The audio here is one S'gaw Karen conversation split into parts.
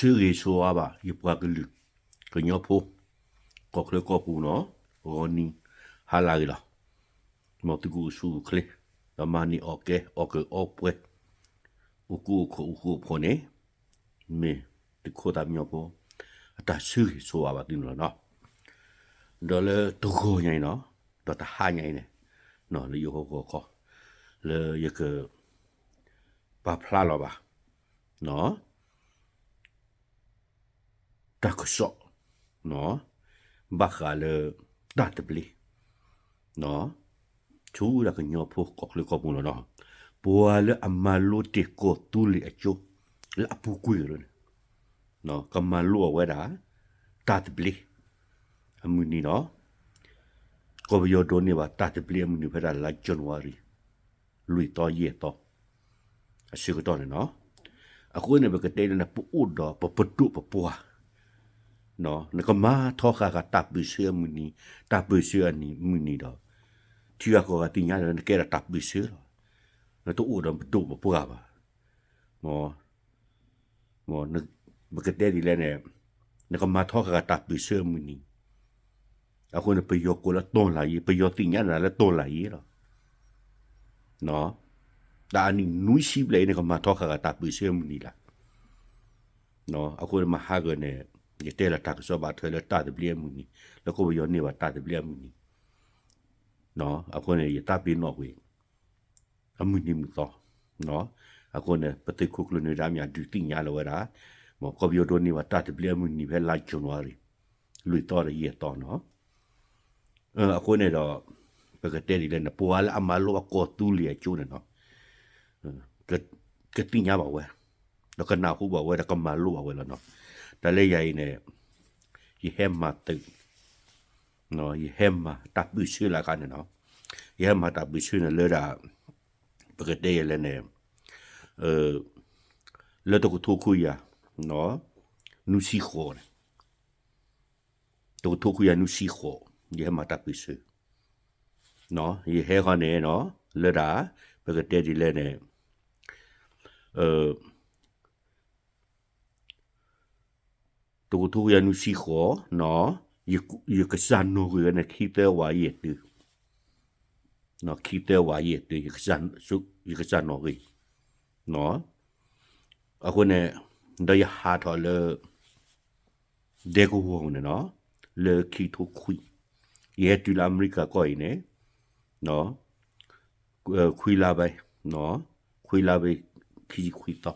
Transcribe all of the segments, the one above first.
ဆၢဂ့ၤဆိဝါဘၣ် ယပှၤကလုာ် ကညီဖိ ကီၢ်ချၢကီၢ်ပူၤနီၤ, ဂီၤနံၤ ဟါလၢအဂ့ၤလီၤ. မ်သုကအိၣ်ဆူၣ်အိၣ်ချ့ ဒီးမၤန့ၢ်အီၣ်ကဲ အီၣ်ကၢအီပှဲၤ အိၣ်ကူအိၣ်ခိးအိၣ်ဃူအိၣ်ဖိးန့ၣ် မ့ၢ်သုးခိၣ်သးမံညီဖိ အတၢ်ဆၢဂ့ၤဆိဝါဘၣ်သုန့ၣ်လီၤနီၤ. ဒီးလၢတဂီၤညါအံၤနီၤ, ဒီးတဟါညါအံၤန့ၣ် လၢယဟီၣ်ကဝီၤခီ လၢယက ပာ်ဖျါလီၤဘၣ် တၢ်ကစီၣ် ဘၣ်ဃးလၢ တၢ်သဘျ့ ဆူဒၣ်ကညီဖိကီၢ်ချၢကီၢ်ပူၤလီၤနီၤ, ပှၤလၢအမၤလိတ့ၢ်ကီၢ်သူလ့ၤအကၠိ လၢအပူၤကွံာ်ကရၢန့ၣ် ကမၤလိအဝဲဒၣ် တၢ်သဘျ့ အမုၢ်နံၤနီၤ, ကီၢ်ပယီၤဒိးန့ၢ်ဘၣ်တၢ်သဘျ့အမုၢ်နံၤဖဲဒၣ်လါ January လွံၢ်သီယဲၢ်သီ အဆၢကတီၢ်န့ၣ်နီၤ. အဃိန့ၣ် ပကတဲန့ၣ် ပအိၣ်ဒီးပပဒိၣ်ပပှၢ် နကမၤထီဃာ်ဃာ်တၢ်ပၢၢ်ဆၢအမုၢ်နံၤ, တၢ်ပၢၢ်ဆၢအမုၢ်နံၤဒီး ထံဂၤကီၢ်ဂၤသ့ၣ်ညါလၢနကဲဒၣ်တၢ်ပၢၢ်ဆၢလီၤ. နတအိၣ်ဒီးပဒိၣ်ပပှၢ်ဘၣ်. မ် ပကတဲဒ်လဲၣ်န့ၣ် နကမၤထီဃာ်ဃာ်တၢ်ပၢၢ်ဆၢအမုၢ်နံၤ, အဃိန့ၣ် ပယီၤကိးလၢ တော်လှန်ရေး, ပယီၤသ့ၣ်ညါနၤလၢ တော်လှန်ရေး လီၤ. တၢ်အနံၣ်နွံဆံဘျဲၣ်အံၤန့ၣ် ကမၤထီဃာ်ဃာ်တၢ်ပၢၢ်ဆၢအမုၢ်နံၤလီၤ. အဃိန့ၣ် မဟါဂီၤန့ၣ် ယတဲလီၤတၢ်ကစီၣ်ဘၣ်ထွဲလၢတၢ်သဘျ့အမုၢ်နံၤ, လၢကီၢ်ပယီၤန့ၢ်ဘၣ်တၢ်သဘျ့အမုၢ်နံၤ, အဃိန့ၣ် ယသးပ့ၤနီၣ်ကွံာ် အမုၢ်နံၤမုၢ်သီ, အဃိန့ၣ် ပသုးခိၣ်ကျၢၢ်နၢၤဒါမ့ၢ်ဒုးသ့ၣ်ညါလီၤဝဲဒၣ်, မ်ကီၢ်ပယီၤဒိးန့ၢ်ဘၣ်တၢ်သဘျ့အမုၢ်နံၤဖဲလါ January လွံၢ်သီဒီးယဲၢ်သီနီၤ. အဃိန့ၣ်ဒီး ပကတဲဒ်လဲၣ်န့ၣ် ပှၤလၢအမၤလိဘၣ်ကီၢ်သူလ့ၤအကၠိန့ၣ်နီၤ, ကသ့ၣ်ညါဘၣ်ဝဲ, ဒီးကနၢ်ဟူဘၣ်ဝဲဒီးကမၤလိဘၣ်ဝဲလီၤနီၤ. တၢ်လၢယၤအံၤန့ၣ် ယဟဲမၤသုး ယဟဲမၤတၢ်ပၢၢ်ဆၢလၢအခါန့ၣ်နီၤ, ယဟဲမၤတၢ်ပၢၢ်ဆၢန့ၣ်လၢဒၣ် ပကတဲယဲလဲၣ်န့ၣ် လၢတကထိခွံကယၤ နွံဆံဃိးန့ၣ်, တကထိခွံကယၤနွံဆံဃိး ယဟဲမၤတၢ်ပၢၢ်ဆၢ, ယဟဲခီန့ၣ်နီၤ လၢဒၣ် ပကတဲဒ်လဲၣ်န့ၣ် တကထိခွံကယၤနွံဆံဃိးနီၤ, ယကစၢ်နီၣ်ဂံၢ်ဝဲန့ၣ် ခံသၢဝးယဲၢ်တုၤ, ခံသၢဝးယဲၢ်တုၤ ယကစၢ်နီၣ်ဂံၢ်, အဃိန့ၣ် ဒီးယဟးထီၣ်လၢ ဒဲကဝီၤပူၤန့ၣ်နီၤ, လၢခံထိခွံ, ယဟဲတုၤလၢအမဲရကၤကီၢ်အံၤန့ၣ် ခွံလါဘဲ, ခွံလါဘဲ ခံဆံခွံသီ,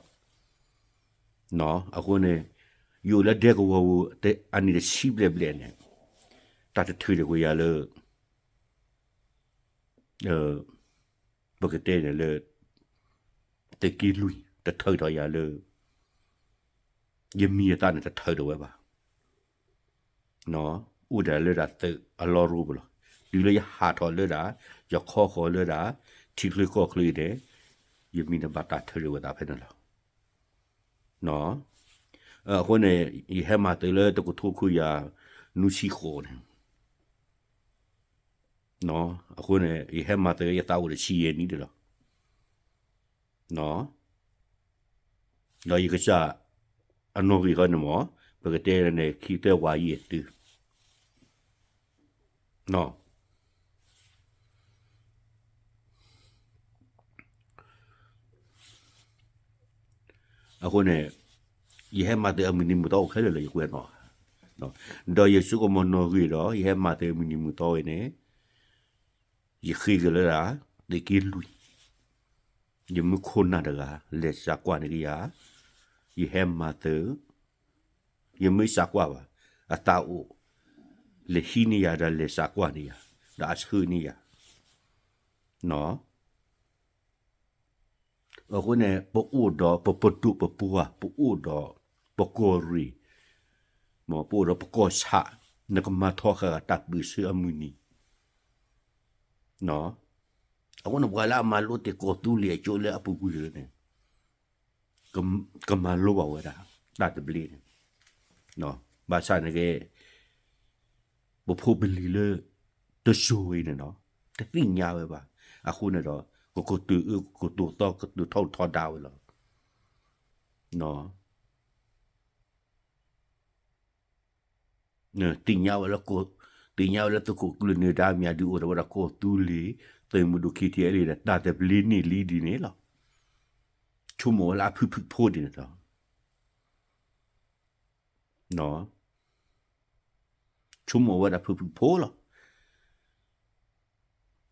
အဃိန့ၣ် ယအိၣ်လၢဒဲကဝီၤပူၤ အနံၣ်တဆံဘျဲၣ်ဘျဲၣ်န့ၣ် တၢ်တထုးထီၣ်ကွံာ်ယၤလၢ ပကတဲန့ၣ်လၢ သုးက့လွံၢ် တထုးထီၣ်ယၤလၢ ယမံၤယသးန့ၣ် တထုးထီၣ်ဝဲဘၣ်. အိၣ်ဒၣ်လၢဒၣ်သုးအလီၢ်ရိပူၤလီၤ. တုၤလၢယဟးထီၣ်လၢဒၣ် ယခီဃီၤလၢဒၣ် ထံချၢကီၢ်ချၢအံၤန့ၣ် ယမံၤန့ၣ်ဘၣ်တၢ်ထုးထီၣ်ဝဲသးဖဲန့ၣ်လီၤ. အဃိန့ၣ် ယဟဲမၤသုးလၢတကထိခွံကယၤနွံဆံဃိးန့ၣ် အဃိန့ၣ် ယဟဲမၤသုး ယသးအိၣ်တဆံယဲၢ်နံၣ်ဒၣ်လီၤ. ဒီးယကစၢ်အနီၣ်ဂံၢ်ဃီန့ၣ်မ့ၢ် ပကတဲန့ၣ် ခံသၢဝးယဲၢ်တုၤ အဃိန့ၣ် ယဟဲမၤသုးအမုၢ်နံၤမုၢ်သီအိၣ်ခဲလၢာ်လၢယကွဲးနီၣ်, ဒီးယဆိကမိၣ်နီၣ်ဂံၢ်ဒီး ယဟဲမၤသုးအမုၢ်နံၤမုၢ်သီဝဲန့ၣ် ယဃ့က့ၤလၢဒၣ် သုးက့လွံၢ်, ယမ့ၢ်ခိၣ်နၢ်တဂၤ လဲၤစးကွၢ်န့ၢ်က့ၤယၤ, ယဟဲမၤသုး, ယမ့ၢ်စးကွၢ်ဘၣ်, အသးအိၣ် လဲၤဟံးန့ၢ်ယၤဒီး လဲၤစးကွၢ်န့ၢ်ယၤ, ဒီးအဆှၢန့ၢ်ယၤ အဃိန့ၣ် ပအိၣ်ဒီးပပဒိၣ်ပပှၢ်, ပအိၣ်ဒီးပကီၢ်ရ့ၣ်, ပအိၣ်ဒီးပကီၢ်ဆၣ်, နကမၤထီဃာ်ဃာ်တၢ်ပၢၢ်ဆၢအမုၢ်နံၤ, အဃိန့ၣ် ပှၤလၢအမၤလိတ့ၢ်ကီၢ်သူလ့ၤအကၠိလၢအပူၤကွံာ်န့ၣ် ကမၤလိဘၣ်ဝဲဒၣ် တၢ်သဘျ့န့ၣ်, ဘၣ်ဆၣ်န့ၣ်က့ ပဖိပလံၤလၢ တစိၤဝဲအံၤန့ၣ်နီၤ တသ့ၣ်ညါဝဲဘၣ်. အဃိန့ၣ်ဒီး ကကတိၤအၢ ကကတိၤသီ ကကတိၤထီဒါဝဲလီၤ. သ့ၣ်ညါဝဲလၢ သ့ၣ်ညါဝဲလၢသုးခိၣ်ကျၢၢ်နၢၤဒါမၠးဒုးအိၣ်ထီၣ်ဝဲဒၣ်ကီၢ်သူလ့ၤ သုးမုၢ်ဒိၣ် ခံထံၣ်အဲလ့ၣ်ဒီး တၢ်သဘျ့န့ၢ်လံဒ်န့ၣ်လီၤ. ဆိကမိၣ်ဝဲလၢအဖုဖုဖိဒ်န့ၣ်လီၤ. ဆိကမိၣ်ဝဲဒၣ်ဖုဖုဖိလီၤ.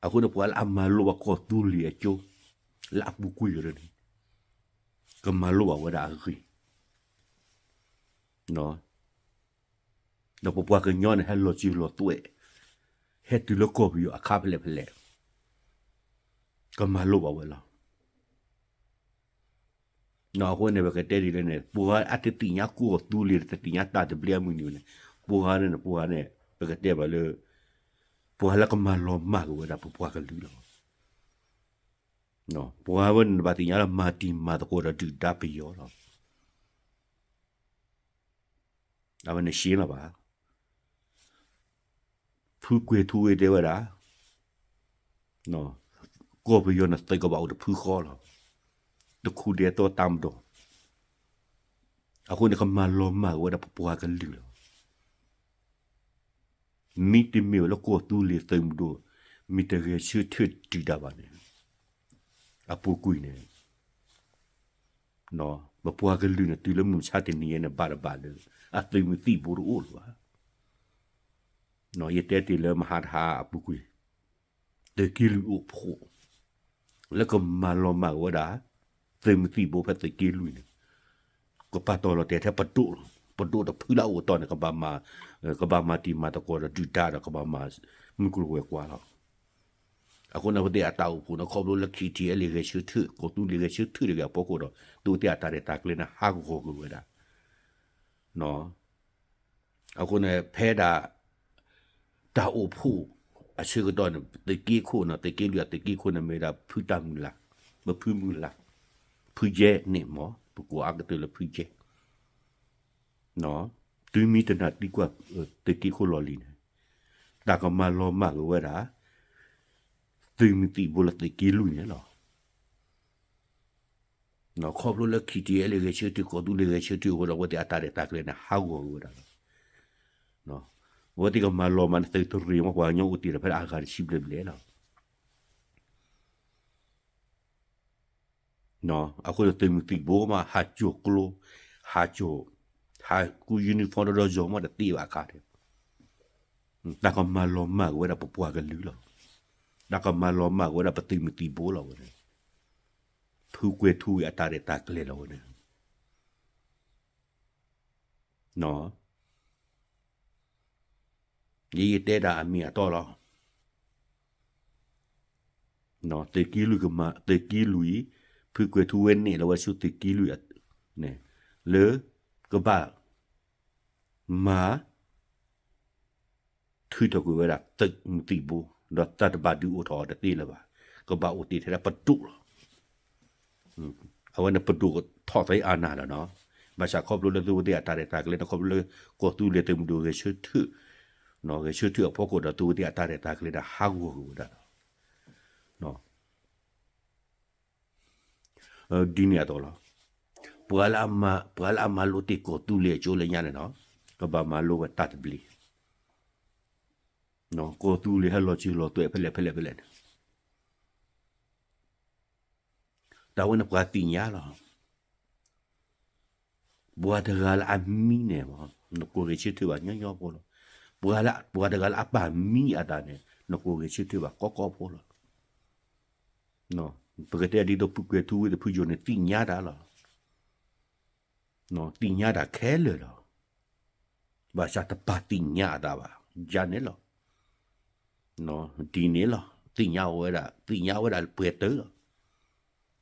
အဃိန့ၣ် ပှၤလၢအမၤလိဘၣ်ကီၢ်သူလ့ၤအကၠိ လၢအပူၤကွံာ်ကရၢန့ၣ် ကမၤလိဘၣ်ဝဲဒၣ်အဂ့ၢ် ဒီးပပှၤကညီန့ၣ် ဟဲလီၤစၢၤလီၤသွဲၣ်, ဟဲတုၤလၢကီၢ်ပယီၤအခါဖဲလဲၣ်ဖဲလဲၣ်, ကမၤလိဘၣ်ဝဲလီၤ. အဃိန့ၣ် ပကတဲဒ်လဲၣ်န့ၣ် ပှၤအတသ့ၣ်ညါကီၢ်သူလ့ၤ တသ့ၣ်ညါတၢ်သဘျ့အမုၢ်နံၤန့ၣ် ပှၤန့ၣ် ပှၤန့ၣ် ပကတဲဘၣ်လၢ ပှၤလၢကမၤလီၤမၢ်က့ၤဝဲဒၣ်ပပှၤကလုာ်လီၤ. ပှၤဝဲန့ၣ် နဘၣ်သ့ၣ်ညါလၢမၤတံၤမၤသကိးဒီးဒုၣ်ဒါပယီၤလီၤ. အဝဲန့ၣ်ရှင်းလီၤဘၣ်. ဖုကွဲၤထူဝ့တဲဝဲဒၣ် ကီၢ်ပယီၤန့ၣ်သုးကဘၣ်အိၣ်တဖုဃီလီၤ. တခူဒဲးတီတၢ်မတီၢ်, အဃိန့ၣ် ကမၤလီၤမၢ်က့ၤဝဲဒၣ်ပပှၤကလုာ်လီၤ. မ့တမ့ၢ်ဝဲလၢကီၢ်သူလ့ၤသုးမုၢ်ဒိၣ် မ့ၢ်တဂဲၤဆၢထၢၣ်ဒုၣ်ဒါဘၣ်န့ၣ် အပူၤကွံာ်န့ၣ် ပပှၤကလုာ်န့ၣ် တုၤလၢမုၢ်မဆါတနံၤအံၤန့ၣ် ဘၣ်တဘၣ်လၢ အသုးမုၢ်သံၣ်ဘိတအိၣ်လၢၤဘၣ်. ယတဲတ့ၢ်လၢမဟါတဟါအပူၤကွံာ် သုးက့လွံၢ်အိၣ်ဖှိၣ် လၢကမၤလီၤမၢ်က့ၤဝဲဒၣ် သုးမုၢ်သံၣ်ဘိဖဲသုးက့လွံၢ်န့ၣ် ကပာ်တီၤလီၤတဲာ်ထဲပဒိၣ်လီၤ. ပဒိၣ်တဖုလၢအအိၣ်တီၢ်န့ၣ် ကဘၣ်မၤတံၤမၤသကိးဒီးဒုၣ်ဒါဒီးကဘၣ်မၤမုၢ်ကျိၤဝဲၤကွာ်လီၤ. အဃိန့ၣ် အဝဲသ့ၣ်အတၢ်အိၣ်ဖှိၣ်န့ၣ် ခီဖျိလၢ ခံထံၣ်အဲလ့ၣ် ဂဲၤဆၢထၢၣ် ကီၢ်သူလ့ၤဂဲၤဆၢထၢၣ်တဂ့ၤအဖီခိၣ်ဒီး သုဝဲသ့ၣ်အတၢ်ရဲၣ်တၢ်ကျဲၤန့ၣ် ဟးဂီၤကွံာ်ဝဲဒၣ် အဃိန့ၣ် ဖဲဒၣ် တၢ်အိၣ်ဖှိၣ်အဆၢကတီၢ်န့ၣ် သုးက့ခိၣ်န့ၣ် သုးက့လွံၢ်အသုးက့ခိၣ်န့ၣ် မ့ၢ်ဝဲဒၣ်ဖုတၢ်မုၢ်လၢ်, ပဖုမုၢ်လၢ်, ဖုယဲၢ်န့ၣ်မ့ၢ် ပကိးအါကတၢၢ်လၢဖုယဲၢ်, သုမ့ၢ်တနၢ်သံကွၢ် သုးက့ခိၣ်လီၢ်လံၤန့ၣ် တၢ်ကမၤလီၤမၢ်က့ၤဝဲဒၣ် သုးမုၢ်သံၣ်ဘိလၢသုးက့လွံၢ်န့ၣ်လီၤ. ခီဖျိလၢ ခံထံၣ်အဲလ့ၣ် ဂဲၤဆၢထၢၣ် ကီၢ်သူလ့ၤဂဲၤဆၢထၢၣ်အဃိဒီး အဝဲသ့ၣ်အတၢ်ရဲၣ်တၢ်ကျဲၤန့ၣ် ဟးဂီၤက့ၤဝဲဒၣ်လီၤ. အဝဲသ့ၣ်ကမၤလီၤမၢ်န့ၣ် သုးတရ့ၣ်မ့ၢ်ပှၤကညီအိၣ်တ့ၢ်ဒီးဖဲဒၣ်အဂၤတဆံဘျဲၣ်ဘျဲၣ်လီၤ. အဃိဒီးသုးမုၢ်သံၣ်ဘိမး ဟးစိာ်ကျိ, ဟးစိာ်, ဟးကူ uniform ဒီဒီယီၤမးတသ့ဘၣ်အခါန့ၣ်, တၢ်ကမၤလီၤမၢ်က့ၤဝဲဒၣ်ပပှၤကလုာ်လီၤ. တၢ်ကမၤလီၤမၢ်က့ၤဝဲဒၣ်ပသုးမုၢ်သံၣ်ဘိလီၤဝဲန့ၣ်, ဖုကွဲၤထူဝ့အတၢ်ရဲၣ်တၢ်ကျဲၤလီၤဝဲန့ၣ် ယယတဲဒၣ်အမ့ၢ်အတီလီၤ. သုးက့လွံၢ်ကမၤ, သုးက့လွံၢ်, ဖုကွဲၤထူဝ့န့ၣ်လီၤဝဲဆူသုးက့လွံၢ်န့ၣ်, လၢကဘၣ်မၤ ထုးထီၣ်ကွံာ်ဝဲဒၣ်သုးမုၢ်သံၣ်ဘိ, ဒီးတၢ်တဘၣ်ဒုးအိၣ်ထီၣ်အီၤတသ့လၢၤဘၣ်, ကဘၣ်အိၣ်တ့ၢ်ထဲဒၣ်ပဒိၣ်လီၤ. အဝဲန့ၣ်ပဒိၣ်ကထီၣ်သ့အါနၢ်လီၤနီၤ. ဘၣ်ဆၣ်ခီဖျိလၢသုဝဲသ့ၣ်အတၢ်ရဲၣ်တၢ်ကျဲၤန့ၣ် ခီဖျိလၢကီၢ်သူလ့ၤသုးမုၢ်ဒိၣ်ဂဲၤဆၢထၢၣ်, ဂဲၤဆၢထၢၣ်အဖီခိၣ်ဒီးသုဝဲသ့ၣ်အတၢ်ရဲၣ်တၢ်ကျဲၤန့ၣ် ဟးဂီၤကွံာ်ဝဲဒၣ်လီၤ. ဒ်န့ၣ်အသိးလီၤ. ပှၤလၢအမၤ, ပှၤလၢအမၤလိတ့ၢ်ကီၢ်သူလ့ၤအကၠိလၢညါန့ၣ်နီၤ, ကဘၣ်မၤလိဝဲတၢ်သဘျ့, ကီၢ်သူလ့ၤဟဲလီၤစၢၤလီၤသွဲၣ်ဖဲလဲၣ်ဖဲလဲၣ်ဖဲလဲၣ်န့ၣ်, တၢ်ဝဲန့ၣ်ပှၤသ့ၣ်ညါလီၤ. ပှၤတဂၤလၢအမံန့ၣ်မ့ၢ် နကိးဂဲၤဆၢထၢၣ်ဘၣ်ညီညီဖိလီၤ. ပှၤလၢ, ပှၤတဂၤလၢအပာ်မံအသးန့ၣ် နကိးဂဲၤဆၢထၢၣ်ဘၣ်ကီကီဖိလီၤ. ပကတဲဒ်သိးဖုကွဲၤထူဝ့ဒီးဖုယိၤန့ၣ် သ့ၣ်ညါတၢ်လီၤ. သ့ၣ်ညါတၢ်ခဲလၢာ်လီၤ. ဘၣ်ဆၣ်တပာ်သ့ၣ်ညါအသးဘၣ်, ယၤန့ၣ်လီၤ. ဒ်န့ၣ်လီၤ. သ့ၣ်ညါဝဲဒၣ်, သ့ၣ်ညါဝဲဒၣ်ပှဲၤတၢၢ်လီၤ.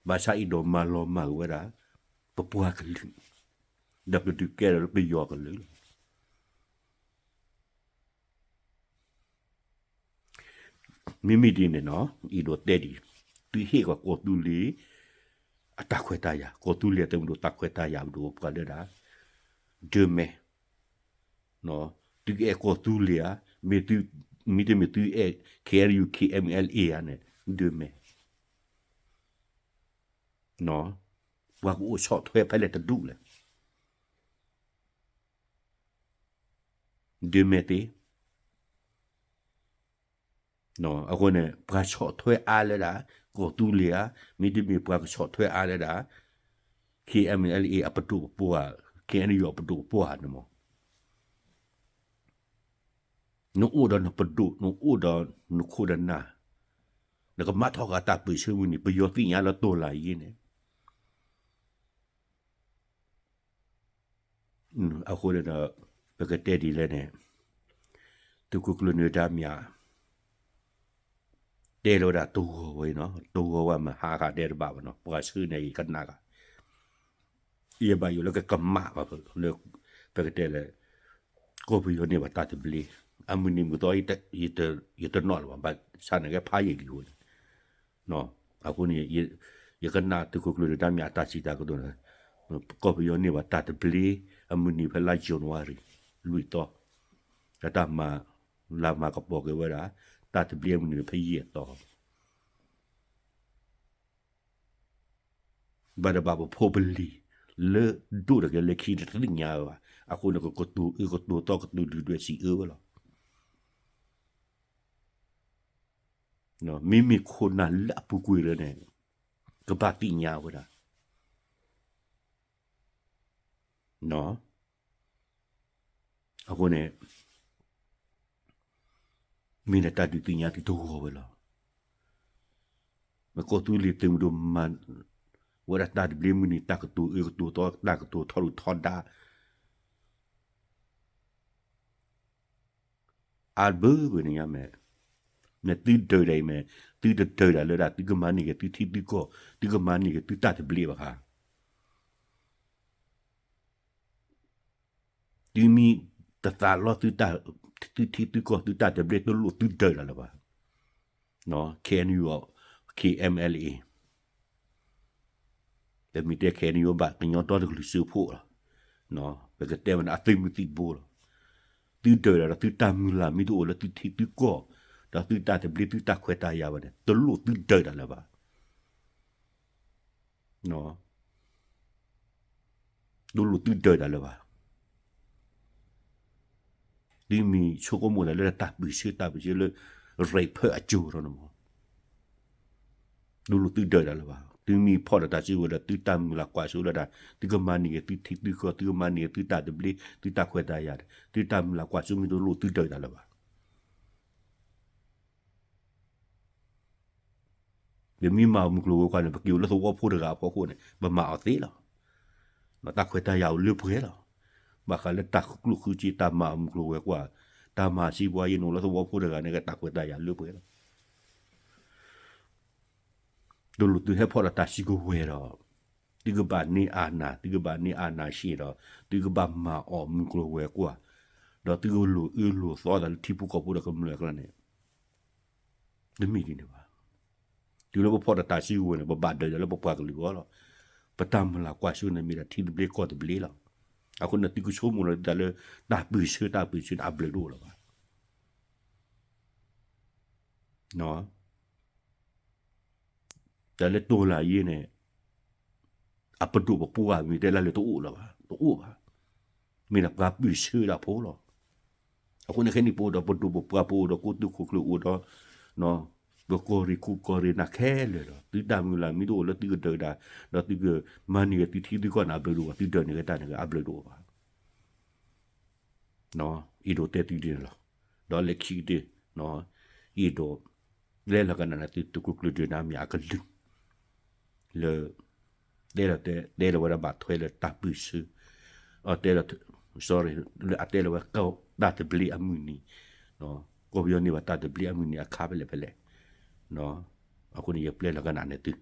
ဘၣ်ဆၣ်အံၤဒီးမၤလီၤမၢ်က့ၤဝဲဒၣ် ပပှၤကလုာ်, ဒီးပဒုးကဲထီၣ်လၢပယီၤကလုာ်လီၤ. မ့မ့ၢ်ဒ်န့ၣ်နီၤ, အံၤဒီးတဲဒ်အံၤ, သုဟ့ၣ်ကွၢ်ကီၢ်သူလ့ၤအတၢ်ခွဲးတၢ်ယာ်, ကီၢ်သူလ့ၤသုးမုၢ်ဒိၣ်တၢ်ခွဲးတၢ်ယာ်ပဒိၣ်ပှၤလၢဒၣ် ဒၢမဲာ်, သုအဲၣ်ကီၢ်သူလ့ၤဧါ, မ့တမ့ၢ်သုအဲၣ် ခ့ၣ်အဲၣ်ယူၣ် ခ့ၣ်အဲၣ်ယူၣ် ခ့ၣ်အဲၣ်ယူၣ် ခ့ၣ်အဲၣ်ယူၣ် ဧါန့ၣ် ဒၢမဲာ်, ပှၤကအိၣ်ဆီၣ်ထွဲဖဲလဲၣ်တဒူၣ်လဲၣ်. ဒုးမဲာ်သ့ အဃိန့ၣ် ပှၤဆီၣ်ထွဲအါလၢဒၣ် ကီၢ်သူလ့ၤဧါ, မ့တမ့ၢ်ပှၤကဆီၣ်ထွဲအါလၢဒၣ် K N L A အပဒိၣ်ပပှၢ်, K N U အပဒိၣ်ပပှၢ်န့ၣ်မး, နအိၣ်ဒီးနပဒိၣ်, နအိၣ်ဒီးနခိၣ်ဒီးနၢ်, နကမၤထီၣ်ဃာ်တၢ်ပၢၢ်ဆၢမုၢ်နံၤ, ပယီၤသ့ၣ်ညါလၢတိၢ်လၢ်ယ့န့ၣ် အဃိန့ၣ်ဒီး ပကတဲဒ်လဲၣ်န့ၣ်, သုးခိၣ်ကျၢၢ်နၢၤဒါမၠး တဲလီၤဝဲဒၣ်တဂီၤဝဲနီၤ, တဂီၤဝဲမ့ၢ်ဟးဃာ်တဲတဘၣ်ဘၣ်နီၤ, ပှၤဆှၢန့ၣ်ယကနၣ်ဂၤ, ယဘၣ်ယိၣ်လၢကကမၣ်ဘၣ်လၢ ပကတဲလၢ ကီၢ်ပယီၤန့ၢ်ဘၣ်တၢ်သဘျ့, အမုၢ်နံၤမုၢ်သီ ယတနီၣ်လၢၤဘၣ်, ဘၣ်ဆၣ်န့ၣ်ကဲဖးယံာ်လံဝဲန့ၣ် အဃိန့ၣ် ယကနၣ်သုးခိၣ်ကျၢၢ်နၢၤဒါမၠးအတၢ်စံးတၢ်ကတိၤန့ၣ်, ကီၢ်ပယီၤန့ၢ်ဘၣ်တၢ်သဘျ့ အမုၢ်နံၤဖဲလါ January လွံၢ်သီ, တၢ်မၤလၤမၤကပီၤက့ၤဝဲဒၣ် တၢ်သဘျ့အမုၢ်နံၤဖဲယဲၢ်သီ ဘၣ်တဘၣ်ပဖိပလံၤ လၢဒိၣ်တဂ့ၤလၢခံန့ၣ် တသ့ၣ်ညါဝဲဘၣ်. အဃိန့ၣ် ကကတိၤအၢကတိၤသီ ကတိၤဒုၣ်ဒွဲၣ်စံးအၢဝဲလီၤ. မ့မ့ၢ်ခိၣ်နၢ်လၢအပူၤကွံာ်လၢန့ၣ် ကဘၣ်သ့ၣ်ညါဝဲဒၣ်. အဃိန့ၣ် မ့ၢ်ဒၣ်တၢ်ဒုးသ့ၣ်ညါသုတဂီၤဝဲလီၤ. မ့ၢ်ကီၢ်သူလ့ၤသုးမုၢ်ဒိၣ်မၤဝဲဒၣ်တၢ်သဘျ့မုၢ်နံၤ တၢ်ကတိၤအၢကတိၤသီ တၢ်ကတိၤထီဒုၣ်ထီဒါ အါဘၢဘၢန့ၣ်ညါမ့ၢ်, မ့ၢ်သုဒၢးဒၣ်အံၤမ့ၢ်, သုတဒၢးဒၣ်လၢဒၣ် သုကမၤန့ၢ်က့ၤသုထံသုကီၢ်, သုကမၤန့ၢ်က့ၤသုတၢ်သဘျ့ဘၣ်ခါ သုမ့ၢ်တသးလီသုတၢ်, သုထံသုကီၢ်သုတၢ်သဘျ့ တလိၣ်သုဒၢးဒၣ်လၢၤဘၣ်. ခဲအံၤ K N U, K M L A တမ့ၢ်တဲ ခဲအံၤ ဘၣ် ကညီဒီတကလုာ်စၢဖှိၣ်လီၤ. ပကတဲဝဲန့ၣ် အသုးမုၢ်သံၣ်ဘိလီၤ. သုဒၢးဒၣ်ဒီးသုတၢ်မုၢ်လၢ်မ့ၢ်တအိၣ်လၢသုထံသုကီၢ်, ဒီးသုတၢ်သဘျ့ သုတၢ်ခွဲးတၢ်ယာ်ဘၣ်န့ၣ် တလိၣ်သုဒၢးဒၣ်လၢၤဘၣ်. တလိၣ်သုဒၢးဒၣ်လၢၤဘၣ်. သုမ့ၢ်ဆိကမိၣ်ဒၣ်လၢတၢ်ပၢၢ်ဆၢ တၢ်ပၢၢ်ဆၢလၢ ရံးဖၢအကၠိၤထီၣ်န့ၣ်မး တလိၣ်သုဒၢးဒၣ်လၢၤဘၣ်. သုမ့ၢ်ဖီၣ်ဒီးတၢ်စုကဝဲၤဒီး သုတၢ်မုၢ်လၢ်ကွၢ်စိလၢဒၣ် သုကမၤန့ၢ်က့ၤသုထံသုကီၢ်, သုကမၤန့ၢ်က့ၤသုတၢ်သဘျ့ သုတၢ်ခွဲးတၢ်ယာ်, သုတၢ်မုၢ်လၢ်ကွၢ်စိမ့ၢ်တလိၣ်သုဒၢးဒၣ်လၢၤဘၣ်. ပမ့ၢ်မၤအီၤမုၢ်ကျိၤဝဲၤကွာ်န့ၣ် ပက့ၤအိၣ်လၢသဝီဖိတဂၤအဖီခိၣ်န့ၣ် ပမၤအီၤသ့လီၤ. တၢ်ခွဲးတၢ်ယာ်အိၣ်လၢပှဲၤလီၤ. ဘၣ်ဃးလၢတၢ်ဃုကျိၣ်ဃုစ့ တၢ်မၤအီၤမုၢ်ကျိၤဝဲၤကွာ်, တၢ်မၤစံးပှၤယဲန့ၣ် အိၣ်လၢသဝီဖိတဂၤန့ၣ် ကတၢ်ခွဲးတၢ်ယာ်လၢပှဲၤလီၤ. တလိၣ်သုဟဲဖီၣ်ဒီးတၢ်စုကဝဲၤဒီး သုကဘၣ်န့ၢ်အနၢ်, သုကဘၣ်န့ၢ်အနၢ်ရှ့ဒီး သုကဘၣ်မၤအီၤမုၢ်ကျိၤဝဲၤကွာ်, ဒီးသုကလိၣ်အၢလိၣ်သီသးလၢထံဖိကီၢ်ဖိဒီးကမျၢၢ်အကျါန့ၣ် တမ့ၢ်ဒ်န့ၣ်ဘၣ်. တုၤလၢပဖီၣ်ဒီးတၢ်စုကဝဲၤန့ၣ် ပဘၣ်ဒၢးဒၣ်လၢပပှၤကလုာ်အဂီၢ်လီၤ. ပတၢ်မုၢ်လၢ်ကွၢ်စိန့ၣ်မ့ၢ်ဒၣ်ထံသဘျ့ကီၢ်သဘျ့လီၤ. အဃိန့ၣ် သုကဆိကမိၣ်လီၤသုသးလၢ တၢ်ပၢၢ်ဆၢ တၢ်ပၢၢ်ဆၢန့ၣ် အဘျုးတအိၣ်လၢၤဘၣ်. တၢ်လၢတိၢ်လၢ်ယ့န့ၣ် အပဒိၣ်ပပှၢ်မ့ၢ်တဲလၢလၢတအိၣ်လၢၤဘၣ်, တအိၣ်ဘၣ်. မ့ၢ်ဒၣ်ပှၤပၢၢ်ဆၢဒၣ်ဖိလီၤ. အဃိန့ၣ်ခဲအံၤ ပအိၣ်ဒီးပဒိၣ်ပပှၢ် ပအိၣ်ဒီးကိတိာ်ခိၣ်ကျၢၢ် အိၣ်ဒီး ပကီၢ်ရ့ၣ်ခိၣ်ကီၢ်ရ့ၣ်နၤခဲလၢာ်လီၤ. သုတၢ်မုၢ်လၢ်မ့ၢ်တအိၣ်လၢသုကဒၢးဒၣ် ဒီးသုကမၤန့ၢ်က့ၤသုထံသုကီၢ်န့ၣ် အဘျုးတအိၣ်ဘၣ်. သုဒၢးန့ၢ်က့ၤတၢ်န့ၣ် အဘျုးတအိၣ်ဘၣ်. အဲၣ်ဒိးတဲသုဒ်န့ၣ်လီၤ. ဒီးလၢခံကတၢၢ် အဲၣ်ဒိး လဲၤလီၤကနၣ်န့ၣ်သု သုးခိၣ်ကျၢၢ်ဒုးနၤမ့ၢ်အကလုၢ် လၢ တဲလီၤတဲ တဲလီၤဝဲဒၣ်ဘၣ်ထွဲလၢတၢ်ပၢၢ်ဆၢ တဲလီၤ sorry လၢအတဲလီၤဝဲ တၢ်သဘျ့အမုၢ်နံၤ ကီၢ်ပယီၤန့ၢ်ဘၣ်တၢ်သဘျ့အမုၢ်နံၤအခါဖဲလဲၣ်ဖဲလဲၣ် အဃိန့ၣ် ယပျဲလီၤကနၣ်န့ၣ်သု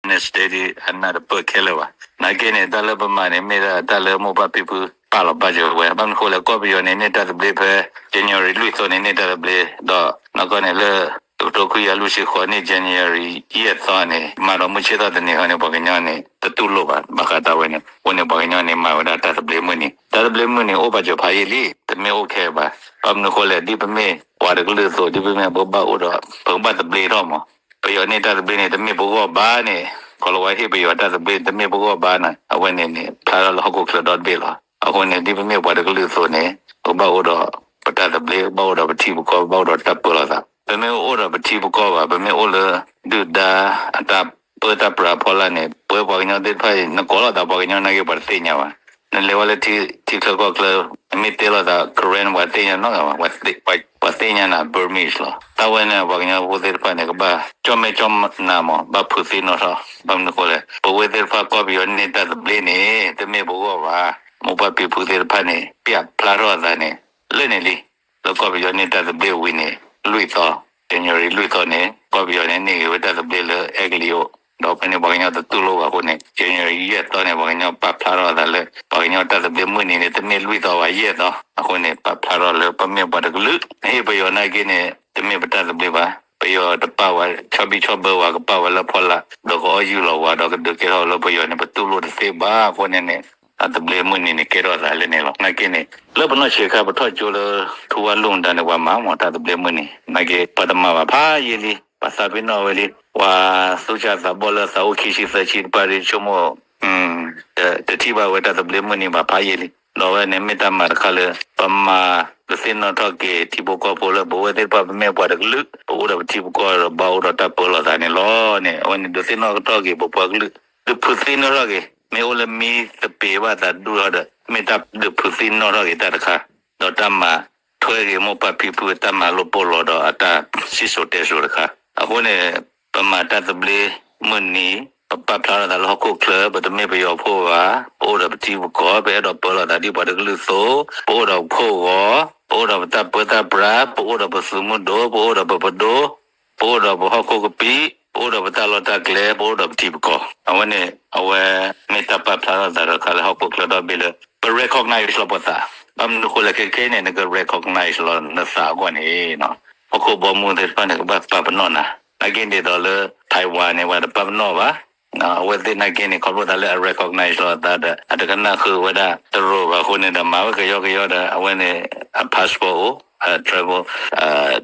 Wednesday အနၢ်တပၢၢ်ခဲလၢာ်ဘၣ်. နာ်က့န့ၣ် တၢ်လၢပမၤန့ၣ် မ့ၢ်ဒၣ်တၢ်လၢမိၢ်ပၢ်ဖံဖုပာ်လီၤပာ်စၢၤဝဲ. ဘၣ်မနုၤဃိလဲၣ် ကီၢ်ပယီၤန့ၣ် န့ၢ်တၢ်သဘျ့ဖဲ January လွံၢ်သီန့ၣ် န့ၢ်တၢ်သဘျ့ ဒီးနီၢ်ကီၢ်န့ၣ်လၢ တကထိခွံကယၤလွံၢ်ဆံဃိးန့ၣ် January ယဲၢ်သီန့ၣ် မၤဒီးမုၢ်ဆ့ၣ်ထီၣ်တနံၤဃီန့ၣ် ပှၤကညီန့ၣ် တတူၢ်လိာ်ဘၣ်. ဘၣ်ဃးတၢ်ဝဲန့ၣ် အဃိန့ၣ် ပှၤကညီန့ၣ် မၤဝဲဒၣ်တၢ်သဘျ့မုၢ်နံၤ. တၢ်သဘျ့မုၢ်နံၤအိၣ်ပာ်စၢၤဖးယံာ်လံ, တမ့ၢ်အိၣ်ခဲဘၣ်. ဘၣ်မနုၤဃိလဲၣ် ဒ်ပမ့ၢ်ပှၤတကလုာ်အသိး ဒ်ပမ့ၢ်ပကဘၣ်အိၣ်ဒီး ပကဘၣ်သဘျ့ထီၣ်မး ပယီၤန့ၢ်တၢ်သဘျ့န့ၣ် တမ့ၢ်ပဂီၢ်ဘၣ်န့ၣ် ကီၤလၤဝါဟ့ၣ်ပယီၤတၢ်သဘျ့ တမ့ၢ်ပဂီၢ်ဘၣ်န့ၣ် အဝဲန့ၣ်န့ၣ် ဖျါထီၣ်လၢဟီၣ်ခိၣ်ချၢဒီတဘ့ၣ်လီၤ. အဃိန့ၣ် ဒ်ပမ့ၢ်ပှၤတကလုာ်အသိးန့ၣ် ပဘၣ်အိၣ်ဒီးပတၢ်သဘျ့, ပဘၣ်အိၣ်ဒီးပထံပကီၢ်, ပဘၣ်အိၣ်ဒီးတၢ်ပၢလီၤသး. ပမ့ၢ်အိၣ်ဒီးပထံပကီၢ်ဘၣ်, ပမ့ၢ်အိၣ်လၢ ဒုၣ်ဒါအတၢ်ပၢတၢ်ပြးအဖီလာ်န့ၣ် ပဝဲပှၤကညီသ့ၣ်တဖၣ်အံၤ နကိးလိာ်သးပှၤကညီနာ်က့ ပှၤတသ့ၣ်ညါဘၣ်. နလဲၤဝဲလၢထံချၢကီၢ်ချၢ, နမ့ၢ်တဲလိာ်သး Karen ပှၤတသ့ၣ်ညါနီတဂၤဘၣ်, ပှၤသ့ၣ်ညါနၤ Burmese လီၤ. တၢ်ဝဲန့ၣ် ပှၤကညီဖိသ့ၣ်တဖၣ်န့ၣ် ကဘၣ်ကၠီၣ်မဲာ်ကၠီၣ်နါမး, ဘၣ်ဖုးသ့ၣ်နီၣ်ထီၣ်. ဘၣ်မနုၤအဃိလဲၣ်, ပဝဲသ့ၣ်တဖၣ်ကီၢ်ပယီၤန့ၢ်တၢ်သဘျ့န့ၣ် တမ့ၢ်ပဂီၢ်ဘၣ်. မိၢ်ပၢ်ဖံဖုသ့ၣ်တဖၣ်န့ၣ် ပျးဖျါထီၣ်အသးန့ၣ် လၢန့ၣ်လံ. လၢကီၢ်ပယီၤန့ၢ်တၢ်သဘျ့ဝံၤန့ၣ် လွံၢ်သီ, January လွံၢ်သီန့ၣ် ကီၢ်ပယီၤန့ၣ် န့ၢ်ဂ့ၤဝဲတၢ်သဘျ့လၢအဲကလံးအိၣ်, ဒီးဖဲန့ၣ် ပှၤကညီတတူၢ်လိာ်ဘၣ်အဃိန့ၣ် January ယဲၢ်သီန့ၣ် ပှၤကညီပာ်ဖျါထီၣ်အသးလၢ ပှၤကညီတၢ်သဘျ့မုၢ်နံၤန့ၣ် တမ့ၢ်လွံၢ်သီဘၣ် ယဲၢ်သီ. အဃိန့ၣ် ပာ်ဖျါထီၣ်လၢပမ့ၢ်ပှၤတကလုာ်, နဟ့ၣ်ပယီၤနာ်က့န့ၣ် တမ့ၢ်ပတၢ်သဘျ့ဘၣ်. ပယီၤတပာ်ဝဲ ဆီဘံၣ်ဆီဘၢဝဲ ကပာ်ဝဲလၢဖီလာ် ဒီးကအီၣ်ယူၢ်လီၤဝဲ ဒီးကဒုးကဲထီၣ်လၢပယီၤန့ၣ် ပတူၢ်လိာ်တသ့ဘၣ်. အဃိန့ၣ်န့ၣ် တၢ်သဘျ့မုၢ်နံၤန့ၣ် ကဲထီၣ်သးလၢန့ၣ်လီၤ. နာ်က့န့ၣ် လၢပနီၢ်ဆံးခါ ပထီၣ်ကၠိလၢ ထူဝါလူၢ်မတၤန့ၣ် ပှၤမၤမး တၢ်သဘျ့မုၢ်နံၤ, နာ်က့ ပှၤတမၤဘၣ်ဖးယံာ်လံ, ပှၤသးပ့ၤနီၣ်ဝဲလံ, ပှၤသူၣ်စၢ်သးဘီၣ်လၢသးအိၣ်ခံဆံသၢဆံတဖၣ် ဆိကမိၣ် တထံၣ်ဘၣ်ဝဲတၢ်သဘျ့မုၢ်နံၤဘၣ်ဖးယံာ်လံ. ဒီးဝဲန့ၣ်မ့ၢ်တၢ်မၤတခါလၢ ပမၤကသ့ၣ်နီၣ်ထီၣ်က့ၤ ထံဖိကီၢ်ဖိလၢပဝဲသ့ၣ်တဖၣ် ပမ့ၢ်ပှၤတကလုာ် ပအိၣ်ဒီးပထံပကီၢ်ဒီး ဘၣ်အိၣ်ဒီးတၢ်ပၢလီၤသးန့ၣ်လီၤန့ၣ်. အဝဲန့ၣ် ဒုးသ့ၣ်နီၣ်ထီၣ်က့ၤ ပပှၤကလုာ်, ဒုးဖုးသ့ၣ်နီၣ်ထီၣ်က့ၤ, မ့ၢ်အိၣ်လၢမံသပ့ၤဘၣ်သးဒူၣ်ထီၣ်ဒီး မ့ၢ်တၢ်ဒုးဖုးသ့ၣ်နီၣ်ထီၣ်က့ၤတၢ်တခါ, ဒီးတၢ်မၤထွဲက့ၤမိၢ်ပၢ်ဖံဖုတၢ်မၤလိာ်ပိာ်လီၤဒီးအတၢ်စံၣ်စိၤတဲစိၤတခါ. အဃိန့ၣ် ပမၤတၢ်သဘျ့မုၢ်နံၤ, ပပာ်ဖျါထီၣ်သးလၢဟီၣ်ခိၣ်ချၢ, ပတမ့ၢ်ပယီၤဖိဘၣ်, ပအိၣ်ဒီးပထံပကီၢ်, ပအဲၣ်ဒိးပၢလီၤသးဒ်ပှၤတကလုာ်အသိး, ပအိၣ်ဒီးပခိၣ်ဂီၤ, ပအိၣ်ဒီးပတၢ်ပၢတၢ်ပြး, ပအိၣ်ဒီးပသုးမုၢ်ဒိၣ်, ပအိၣ်ဒီးပပဒိၣ်, ပအိၣ်ဒီးပဟီၣ်ခိၣ်ကပံာ်, ပအိၣ်ဒီးပတၢ်လီၢ်တၢ်ကျဲ, ပအိၣ်ဒီးပထံပကီၢ်. အဝဲန့ၣ် အဝဲမ့ၢ်တၢ်ပာ်ဖျါထီၣ်သးတခါလၢဟီၣ်ခိၣ်ချၢဒီဘ့ၣ်လၢ ပ recognize လီၤပသး. ဘၣ်မနုၤအဃိလဲၣ် ခဲခဲအံၤန့ၣ် နက recognize လီၤနသးအဂီၢ်န့ၣ် ဟီၣ်ခိၣ်ဘီမုၢ်သ့ၣ်တဖၣ်န့ၣ် ကဘၣ်ပာ်ပနီၣ်နၤ. နာ်က့ဒ်သိးလၢ Taiwan န့ၣ် ပှၤတပာ်ပနီၣ်ဘၣ်. အဝဲသ့ၣ်နာ်က့န့ၣ် ခီဖျိသးလၢအ recognize လီၤအသးဒီး အတကနၣ်ဃုာ်ဝဲဒၣ်တရူးဘၣ်အဃိန့ၣ်ဒီး မၤဝဲကယီကယီဒီး အဝဲန့ၣ် အ passport အိၣ်, အ travel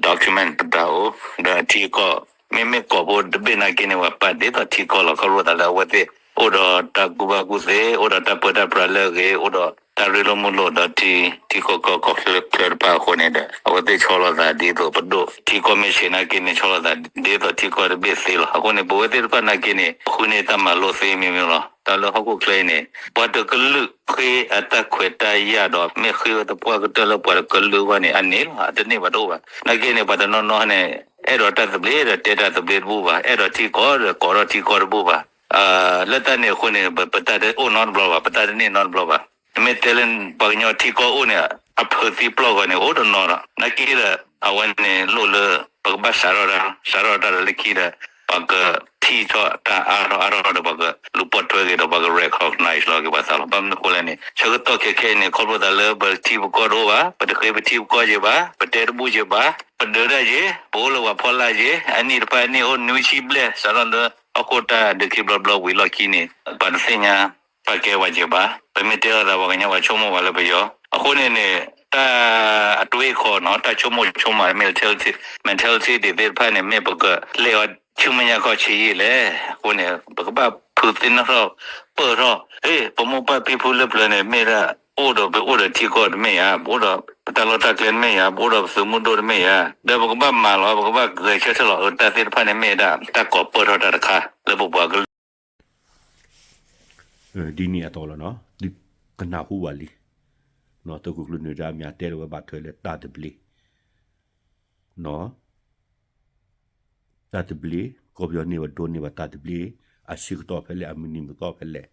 document ပတၢ်အိၣ်, ဒီးအထံအကီၢ် မ့မ့ၢ်ကီၢ်ဖိတဘ့ၣ်နာ်က့န့ၣ် ပှၤပာ်ဒ်သိးထံကီၢ်လီၤ. ခီဖျိသးလၢအဝဲသ့ၣ် အိၣ်ဒီးတၢ်ကူၣ်ဘၣ်ကူၣ်သ့, အိၣ်ဒီးတၢ်ပၢတၢ်ပြးလၢအဂ့ၤ, အိၣ်ဒီးတၢ်ရ့လိာ်မုာ်လိာ်ဒီးထံ, ထံကီၢ်ကီၢ်ချၢတဖၣ်အဃိန့ၣ်ဒီး အဝဲသ့ၣ်ဆီလီၤသးဒ်သိးပဒိၣ်, ထံကီၢ်မ့ၢ်ဆံးနာ်က့န့ၣ် ဆီလီၤသးဒ်သိးထံကီၢ်တဘ့ၣ်သ့လီၤ. အဃိန့ၣ် ပဝဲသ့ၣ်တဖၣ်နာ်က့န့ၣ် ဃုန့ၢ်တၢ်မၤလိသ့မ့ၢ်မ့ၢ်လီၤ. တၢ်လၢဟီၣ်ခိၣ်ချၢအံၤန့ၣ် ပှၤတကလုာ်ဃ့အတၢ်ခွဲးတၢ်ယာ်ဒီး မ့ၢ်ဃ့ဝဲသပှၢ်ကတၢၢ်လၢပှၤတကလုာ်ဘၣ်န့ၣ် အန့ၣ်လီၤ, အတန့ၢ်ဘၣ်တအိၣ်ဘၣ်. နာ်က့န့ၣ် ပှၤတနီၤနီၤန့ၣ် အဲၣ်ဒိးတၢ်သဘျ့ဒီးတဲတၢ်သဘျ့တဘူၣ်ဘၣ်, အဲၣ်ဒိးထံကီၢ်ဒီးကိးထီၣ်ထံကီၢ်တဘူၣ်ဘၣ်. လၢတၢ်န့ၣ်အဃိန့ၣ် ပတၢ်တအိၣ်နီတဘျီဘၣ်, ပတၢ်တန့ၢ်နီတဘျီဘၣ်. နမ့ၢ်တဲလၢပှၤကညီထံကီၢ်အိၣ်န့ၣ် အဖုးသံပျီၢ်ဂီၤန့ၣ် အိၣ်တနီၤဒီး နာ်က့ဒီး အဝဲန့ၣ်လိၣ်လၢ ပကဘၣ်စးထီၣ်တၢ်, စးထီၣ်တၢ်ဒီးလၢခံဒီး ပကထံၣ်ထီၣ်တၢ်အါထီၣ်အါထီၣ်ဒီး ပကလူၤပိာ်ထွဲက့ၤဒီး ပက recognize လီၤက့ၤပှၤသးလီၤ. ဘၣ်မနုၤအဃိလဲၣ်န့ၣ် ဆၢကတီၢ်ခဲခဲအံၤန့ၣ် ခီဖျိသးလၢပထံပကီၢ်တအိၣ်ဘၣ်, ပတဃ့ပထံပကီၢ်က့ၤဘၣ်, ပတဲတဘူၣ်က့ၤဘၣ်, ပဒုးတၢ်က့ၤ, ပအိၣ်လၢပှၤဖီလာ်က့ၤ, အနံၣ်တဖၣ်အနံၣ်အိၣ်နွံဆံဘျဲၣ် စးထီၣ်လၢဟီၣ်ခိၣ်တၢ်ဒုးခံဘျီဘျီဝံၤလီၢ်ခံန့ၣ် ပှၤတသ့ၣ်ညါ ပာ်ကဲဝဲက့ၤဘၣ်. ပမ့ၢ်တဲလိာ်သးပှၤကညီပှၤဆိကမိၣ်ဝဲလၢပယီၤ အဃိန့ၣ်န့ၣ် တၢ်အတွေးအခေါ်နီၤ တၢ်ဆိကမိၣ်ဆိကမး mentality, mentality သ့ၣ်တဖၣ်န့ၣ် မ့ၢ်ပကလဲၤအီၤဆူမဲာ်ညါခီဆံးယံာ်လဲၣ်. အဃိန့ၣ် ပကဘၣ်ဖုးသ့ၣ်နီၣ်ထီၣ် ပၢၢ်ထီၣ်, ဟ့ၣ် ပမိၢ်ပၢ်ဖံဖုလၢပျၢၤန့ၣ် မ့ၢ်ဒၣ် အိၣ်ဒီးပအိၣ်ဒီးထံကီၢ်တမ့ၢ်ဧါ, ပအိၣ်ဒီးပတၢ်လီၢ်တၢ်ကျဲတမ့ၢ်ဧါ, ပအိၣ်ဒီးပသုးမုၢ်ဒိၣ်တမ့ၢ်ဧါ, ဒီးပကဘၣ်မၤလီၤ ပကဘၣ်ဂဲၤဆၢထၢၣ်လီၤ. အတၢ်သ့ၣ်တဖၣ်န့ၣ်မ့ၢ်ဒၣ် တၢ်ကိးပၢၢ်ထီၣ်တၢ်တခါ လၢပပှၤကလုာ် ဒ်န့ၣ်အသိးလီၤနီၤ, သုကနၢ်ဟူဘၣ်လံ, သုးခိၣ်ကျၢၢ်နၢၤဒါမၠးတဲလီၤဝဲဘၣ်ထွဲလၢတၢ်သဘျ့, တၢ်သဘျ့, ကီၢ်ပယီၤန့ၢ်ဘၣ်ဒိးန့ၢ်ဘၣ်တၢ်သဘျ့, အဆၢကတီၢ်ဖဲလဲၣ် အမုၢ်နံၤမုၢ်သီဖဲလဲၣ်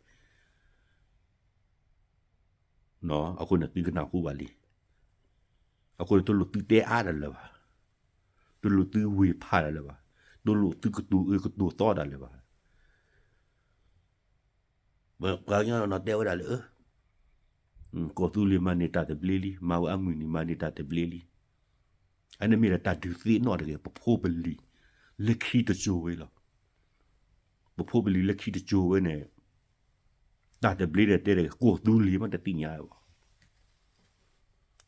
အဃိန့ၣ်သုကနၢ်ဟူဘၣ်လံ. အဃိန့ၣ် တလိၣ်သုတဲအါဒၣ်လၢၤဘၣ်, တလိၣ်သုဝ့ၤဖးဒၣ်လၢၤဘၣ်, တလိၣ်သုကတိၤအၢကတိၤသီဒၣ်လၢၤဘၣ်. ပှၤကညီနီၤတဲဝဲဒၣ်လၢ ကီၢ်သူလ့ၤမၤန့ၢ်တၢ်သဘျ့လံ, မၤဝဲအမုၢ်နံၤမၤန့ၢ်တၢ်သဘျ့လံ. အန့ၣ်မ့ၢ်ဒၣ်တၢ်ဒုးသ့ၣ်နီၣ်တဂ့ၤ ပဖိပလံၤ လၢခံတစိၤဝဲလီၤ. ပဖိပလံၤလၢခံတစိၤဝဲန့ၣ် တၢ်သဘျ့ဒီးတဲတဂ့ၤ ကီၢ်သူလ့ၤမးတသ့ၣ်ညါဘၣ်.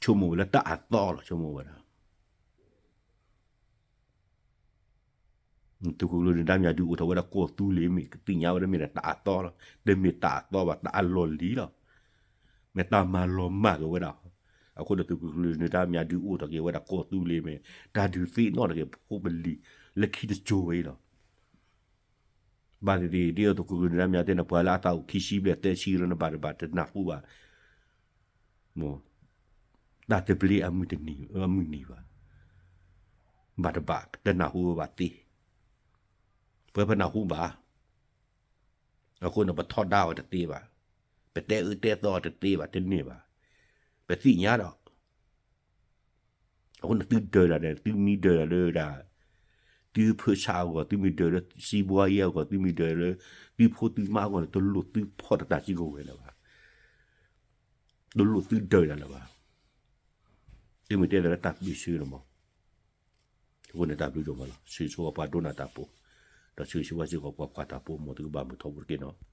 ဆိကမိၣ်ဝဲလၢတၢ်အသီလီၤ ဆိကမိၣ်ဝဲဒၣ် သုးခိၣ်ကျၢၢ်နၢၤဒါမၠးဒုးအိၣ်ထီၣ်ဝဲဒၣ်ကီၢ်သူလ့ၤမ့ၢ်ကသ့ၣ်ညါဝဲဒၣ်မ့ၢ်ဒၣ်တၢ်အသီလီၤ. တမ့ၢ်တၢ်အသီဘၣ် တၢ်အလီၢ်လံၤလီၤ. မ့ၢ်တၢ်မၤလီၤမၢ်က့ၤဝဲဒၣ်, အဃိန့ၣ်သုးခိၣ်ကျၢၢ်နၢၤဒါမၠါဒုးအိၣ်ထီၣ်က့ၤဝဲဒၣ်ကီၢ်သူလ့ၤမ့ၢ် တၢ်ဒုးသ့ၣ်နီၣ်ထီၣ်က့ၤဖိပလံၤ လၢခံတစိၤဝဲအံၤလီၤ. ဘၣ်သ့ၣ်သ့ၣ် ဒ်သိးသုးခိၣ်ကျၢၢ်နၢၤဒါမၠါတဲန့ၣ် ပှၤလၢအသးအိၣ်ခံဆံဘျဲၣ်သၢဆံလၢနဘၣ်တဘၣ်တနၢ်ဟူဘၣ် တၢ်တပျ့ၤအမုၢ်နံၤဘၣ်, ဘၣ်တဘၣ်တနၢ်ဟူဘၣ်သ့, ပဝဲပနၢ်ဟူဘၣ်, အဃိန့ၣ် ပထီဒါအီၤတသ့ဘၣ်, ပတဲအၢတဲသီအီၤတသ့ဘၣ်, တန့ၢ်ဘၣ်, ပသ့ၣ်ညါဒီး အဃိန့ၣ်သုဒၢးတၢ်ဒီး သုမ့ၢ်ဒၢးတၢ်လၢဒၣ် သုဖၢဆးအဂီၢ်, သုမ့ၢ်ဒၢးလၢစံးဘှါယဲအဂီၢ်, သုမ့ၢ်ဒၢးလၢ သုဖိသုမါအဂီၢ်န့ၣ် တလိၣ်သုဖီၣ်တၢ်စံကိးဝဲလၢၤဘၣ်, တလိၣ်သုဒၢးတၢ်လၢၤဘၣ်. သုမ့ၢ်တဲလၢတၢ်ပၢၢ်ဆၢလီၤမး, အဃိန့ၣ်တၢ်ဘျုးဒိၣ်မးလီၤ. ဆၢဂ့ၤဆၢဝါပှၤဒိကနၣ်တၢ်ဖိ, ဒီးဆၢဂ့ၤဆၢဝါစ့ၢ်ကီးပှၤကွၢ်တၢ်ဖိ မ်သုကဘၣ်မုာ်ထီဘိတက့ၢ်နီၤ.